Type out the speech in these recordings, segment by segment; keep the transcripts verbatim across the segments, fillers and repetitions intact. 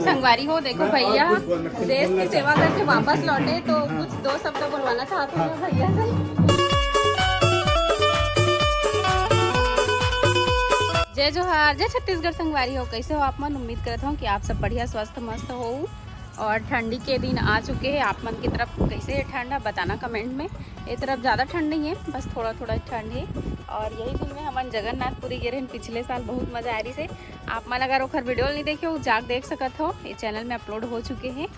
संगवारी हो, देखो भैया देश की सेवा करके वापस लौटे, तो कुछ दो शब्द बोलवाना चाहते हो भैया से। जय जोहार, जय छत्तीसगढ़ संगवारी हो, कैसे हो आप मन? उम्मीद करत हो कि आप सब बढ़िया, स्वस्थ, मस्त हो। और ठंडी के दिन आ चुके हैं, आप मन की तरफ कैसे है ठंड है बताना कमेंट में। ये तरफ ज़्यादा ठंड नहीं है, बस थोड़ा थोड़ा ठंड है। और यही दिन में हमन जगन्नाथपुरी गे रहन पिछले साल, बहुत मज़ा आ रही से। आप मन अगर ओखर वीडियो नहीं देखे हो, जाके देख सकत हो, ये चैनल में अपलोड हो चुके हैं,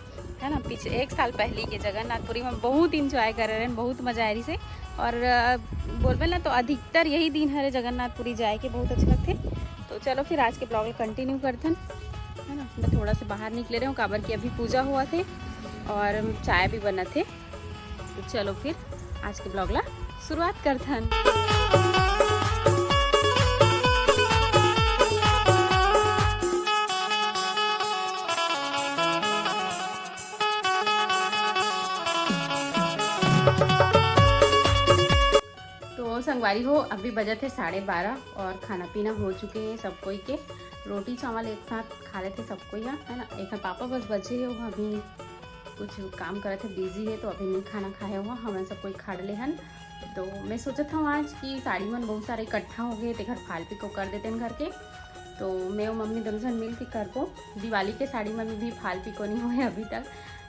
है ना। पिछले एक साल पहले के जगन्नाथपुरी में बहुत इंजॉय करे रहन, बहुत मज़ा आ रही से। और अ, बोलबे ना तो अधिकतर यही दिन हरे जगन्नाथपुरी जाए के, बहुत अच्छा लगथे। तो चलो फिर आज के ब्लॉग ल कंटिन्यू करथन, है ना। मैं थोड़ा सा बाहर निकले रहे हूँ, काबर कि अभी पूजा हुआ थे और चाय भी बनत हे। तो चलो फिर आज के ब्लॉग ला शुरुआत करथन। तो संगवारी हो, अभी बजत हे साढ़े बारह और खाना पीना हो चुके हैं सब कोई के। रोटी चावल एक साथ खा लेथे सब कोई ह, है ना। एक पापा बस बचे हे, वो अभी कुछ काम करत हे, बिजी हे, तो अभी नहीं खाना खाए हुआ, हमन सब कोई खा ले हन। तो मैं सोचत हूँ आज कि साड़ी मन बहुत सारे इकट्ठा हो गए, तेखर फाल पिको कर देते हैं घर के। तो मैं और मम्मी दोनों जन मिल के करबो। दिवाली के साड़ी मन भी फाल पिको नहीं हुए अभी तक,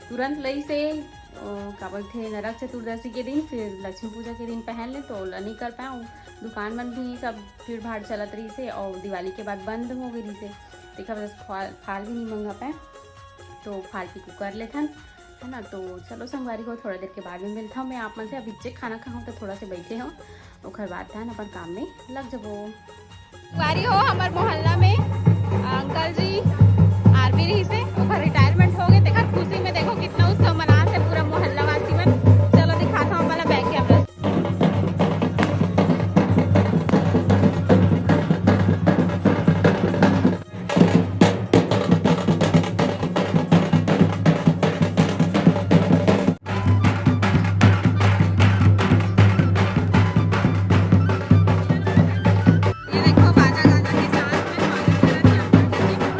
तुरंत लई से, ओ, का बोलथे, नरक चतुर्दशी के दिन, फिर लक्ष्मी पूजा के दिन पहन ले, तो ओला नहीं कर पाए। दुकान मन भी सब भीड़ भाड़ चलत रही से और दिवाली के बाद बंद हो गई रही से, तेखर वजह से फाल, फाल भी नहीं मंगा पाए। तो फाल पिको कर लेथन, है ना। तो चलो संगवारी हो, थोड़ा देर के बाद में मिलता हूँ मैं आप मन से। अभी जे खाना खाऊँ तो थोड़ा से बैठे हो, ओखर बाद तहन अपन काम में लग जबो। संगवारी हो, हमर मोहल्ला में अंकल जी आरबी रही से, ओकर रिटायरमेंट हो गए, तेकर खुशी में देखो कितना उत्सव मनात हे पूरा मोहल्ला वासी मन। चलो दिखाता हूँ अपन ला बैक कैमरा से। ये देखो, बाजा गाजा के साथ में स्वागत करत हे अंकल जी के।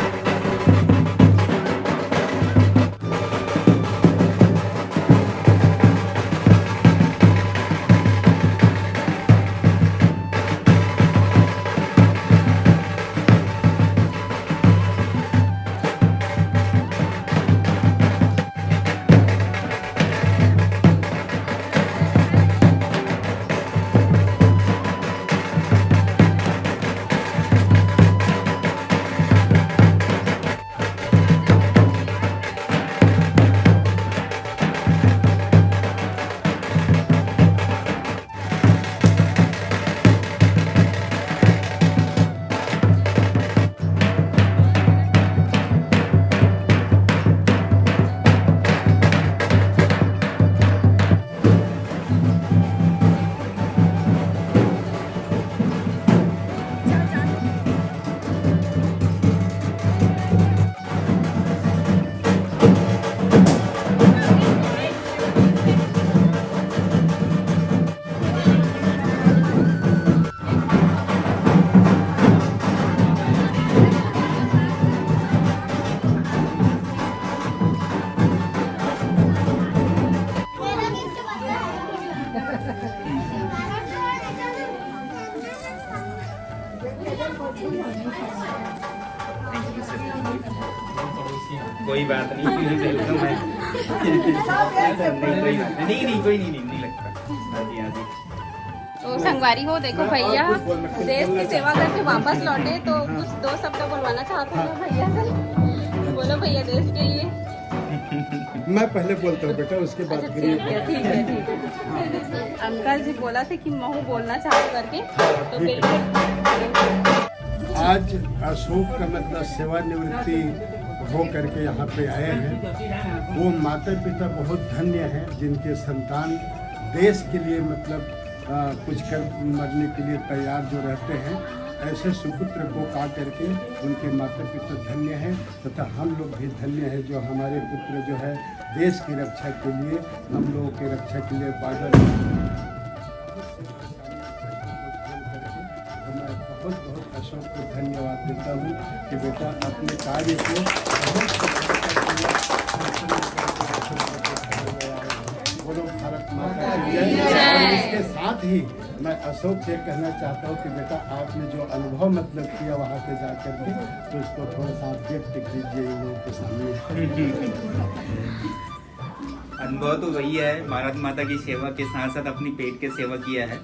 कोई बात नहीं, welcome है। नहीं, कोई बात नहीं, नहीं, नहीं, कोई नहीं, नहीं, नहीं लगता। हाँ जी, हाँ जी। तो संगवारी हो, देखो भैया, देश की सेवा करके वापस लौटे, तो कुछ दो शब्द बोलवाना चाहते हो भैया से? बोलो भैया, देश के लिए। मैं पहले बोलता हूँ बेटा, उसके बाद अच्छा, फिर ये ठीक है, ठीक है, ठीक है। अंकल जी बोला थे कि महू बोलना चाहत करके, हाँ, तो ठीक है। बिल्कुल। आज अशोक का मतलब सेवानिवृत्ति हो करके यहाँ पे आए हैं, वो माता पिता बहुत धन्य हैं जिनके संतान देश के लिए मतलब, अ, कुछ कर मरने के लिए तैयार जो रहते हैं, ऐसे सुपुत्र को पा करके उनके माता पिता धन्य हैं तथा हम लोग भी धन्य हैं जो हमारे पुत्र जो है देश की रक्षा के लिए, हम लोगों की रक्षा के लिए बागड़। तो मैं बहुत बहुत अशोक को धन्यवाद देता हूँ कि बेटा अपने कार्य को बहुत ही मैं अशोक से कहना चाहता हूँ कि बेटा, आपने जो अनुभव मतलब किया वहाँ पे जा करके, तो इसको थोड़ा सा आप व्यक्त कीजिए इन लोगों के सामने। अनुभव तो वही है, भारत माता की सेवा के साथ साथ अपनी पेट के सेवा किया है।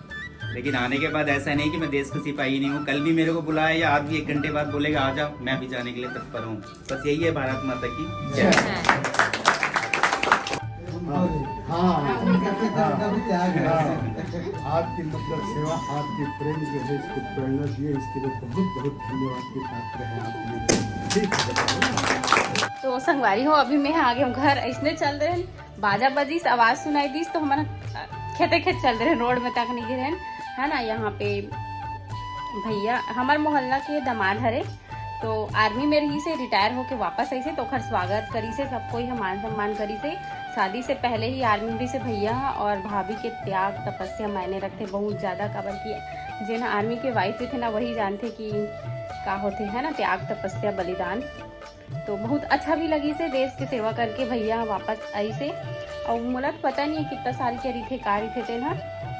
लेकिन आने के बाद ऐसा नहीं कि मैं देश का सिपाही नहीं हूँ। कल भी मेरे को बुलाया या आज भी एक घंटे बाद बोलेगा, आ जाओ, मैं भी जाने के लिए तत्पर हूँ। बस यही है भारत माता की जय। हाँ, हाँ, हाँ। आपकी मतलब सेवा, आपकी प्रेम जो है, इसको प्रेरणा दिए, इसके लिए बहुत बहुत धन्यवाद के पात्र हैं आप। ठीक है। तो संगवारी हो, अभी मैं आ गई हूँ घर। इसने चल रहे हैं, बाजा बजीस, आवाज सुनाई दीस, तो हमन खेते खेत चल रहे हैं, रोड में तक नहीं गिरे हैं, है ना। यहाँ पे भैया हमार मोहल्ला के दामाद हरे, तो आर्मी में रही से रिटायर होके वापस आई से, तो ओखर स्वागत करी से, सब कोई ह मान सम्मान करी से। शादी से पहले ही आर्मी भी से भैया ह और भाभी के त्याग तपस्या मायने रखते बहुत ज्यादा, काबर कि जेन आर्मी के वाइफ रहिथे ना, वही जानथे कि का होथे, है ना, त्याग तपस्या बलिदान। तो बहुत अच्छा भी लगी से देश के सेवा करके भैया वापस आई से। और मोला तो पता नहीं है कितना साल के रहिथे, का रहिथे तेन ह।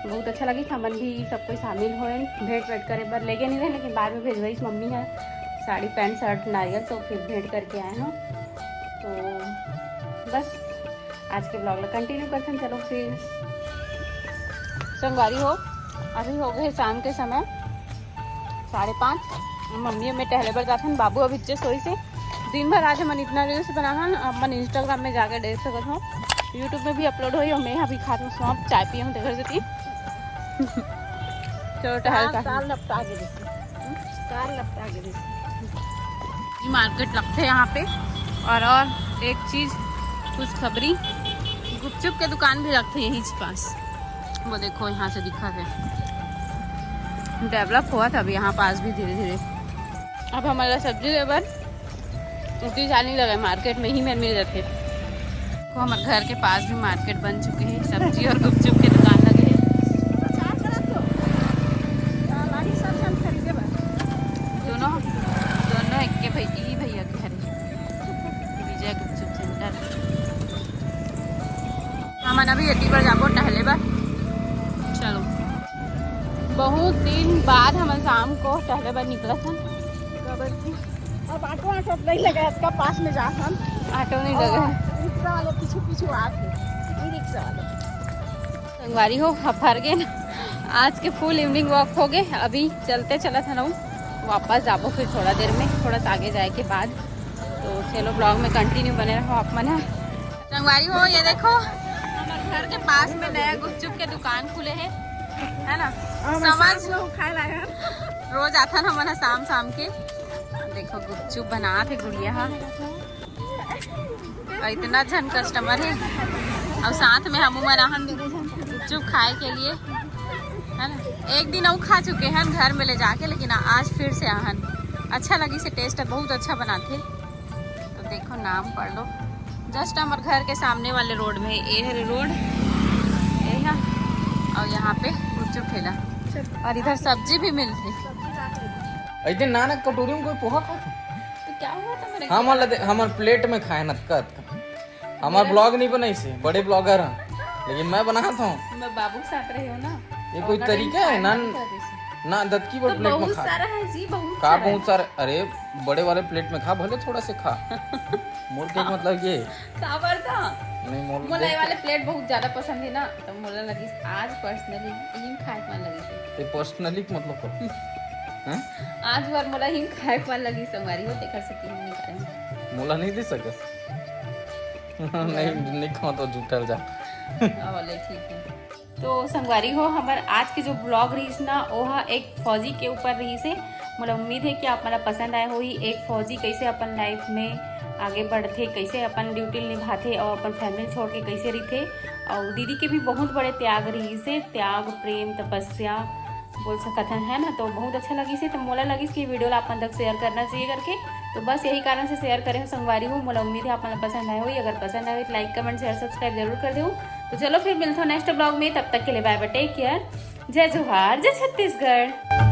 बहुत अच्छा लगी, हमन भी सब कोई शामिल होए, भेंट भेंट करे बर लेगे नहीं रहे, लेकिन बाद में भेजवाइस मम्मी है, साड़ी पैंट शर्ट नारियल, तो फिर भेंट करके आए हैं। तो बस आज के ब्लॉग ला कंटिन्यू करथन। चलो फिर संगवारी हो, अभी हो गए शाम के समय साढ़े पाँच। मम्मी में टहले बर जाथन, बाबू अभी चे सोई से। दिन भर आज हमन इतना रील्स बनाहन, अपन इंस्टाग्राम में जाके देख सकत हो, यूट्यूब में भी अपलोड होई। और मैं यहाँ भी खात हूँ सौंफ, चाय पी हूँ, देखो जती। चलो टहल का। तार लपटा के देखो, तार लपटा के देखो। मार्केट लगथे यहाँ पे। और और एक चीज, खुशखबरी, गुपचुप के दुकान भी लगथे यही पास। वो देखो यहाँ से दिखा थे, डेवलप हुआ था अभी यहाँ पास भी धीरे धीरे। अब हमारा सब्जी लेबर उठी जानी लगे, मार्केट में ही में मिल जाते। तो हमारे घर के पास भी मार्केट बन चुके हैं, सब्जी और गुपचुप के दुकान लगे हैं। दोनों दोनों एक के भाई, ई भैया के हरे विजय गुपचुप सेंटर। हमन अभी एती बर जाबो टहले बर। चलो, बहुत दिन बाद हमन शाम को टहले बर निकलत हन। काबर कि अब ऑटो ऑटो नहीं लगा, इसका पास में जात हन। ऑटो नहीं लगा। रिक्शा वाले पीछू पीछू आत हे, ई रिक्शा वाले। संगवारी हो, अब हर गे ना, आज के फुल इवनिंग वॉक हो गए। अभी चलते चलत हन, वापस जाबो फिर थोड़ा देर में, थोड़ा सा आगे जाए के बाद। तो चलो, ब्लॉग में कंटिन्यू बने रहो आप मन ह। संगवारी हो, ये देखो, हमारे घर के पास में नया गुपचुप के दुकान खुले है, है ना? समझ लो, खाए लाए हैं। रोज आथन हमन ह शाम शाम के। देखो, गुपचुप बनात हे गुड़िया ह। और इतना झन कस्टमर है, और साथ में हमू मन आहन गुपचुप खाए के लिए, है ना। एक दिन अउ खा चुके हैं घर में ले जाके, लेकिन आज फिर से आहन। अच्छा लगी से, टेस्ट बहुत अच्छा बनाते। तो देखो, नाम पढ़ लो, जस्ट हमारे घर के सामने वाले रोड में, ये है रोड, ये है, और यहाँ पे गुपचुप ठेला, और इधर सब्जी भी मिलती। ऐसे नाना कटोरी में कोई पोहा खाते? तो क्या हुआ था मेरे हमन ला दे-, हमन प्लेट में खाए न कत। हमार ब्लॉग नहीं बनाई से, बड़े ब्लॉगर हैं, लेकिन मैं बनात हूँ। मैं बाबू के साथ रही हूँ ना। ये कोई तरीका है ना? ना, दतकी बर तो प्लेट में बहुत खा। सारा है जी, बहुत का सारा बहुत है। सारा? अरे, बड़े वाले प्लेट में खा, भले थोड़ा से खा। मोर के मतलब ये। काबर था? नहीं, मोर मोला ये देख वाले प्लेट बहुत ज्यादा पसंद है ना, तो मोला लगी आज पर्सनली हींग खाए के मन लगी से। ये पर्सनली मतलब का? हैं? आज बार मोला हींग खाए के मन लगी से, हमारी हो, तेकर से हींग निकाले। मोला नहीं दे सकस। नहीं, नहीं खाओ तो जूठल जा। वाले ठीक है। तो संगवारी हो, हमर आज के जो ब्लॉग रहीस ना, ओहा एक फौजी के ऊपर रहीस हे। मोला उम्मीद है कि आप मन ला पसंद आए होही। एक फौजी कैसे अपन लाइफ में आगे बढ़थे, कैसे अपन ड्यूटी निभाथे और अपन फैमिली छोड़ के कैसे रहिथे। और दीदी के भी बहुत बड़े त्याग रहीस हे, त्याग, प्रेम, तपस्या बोल सकत हन, है ना। तो बहुत अच्छा लगिस हे। तो मोला लगिस कि वीडियो ला अपन तक शेयर करना चाहिए करके, तो बस यही कारण से शेयर करे हूँ संगवारी हो। मोला उम्मीद है आप मन ला पसंद आए होही। अगर पसंद आए होही तो लाइक, कमेंट, शेयर, सब्सक्राइब जरूर कर देहू। तो चलो फिर मिलते हैं नेक्स्ट ब्लॉग में, तब तक के लिए बाय बाय, टेक केयर, जय जोहार, जय छत्तीसगढ़।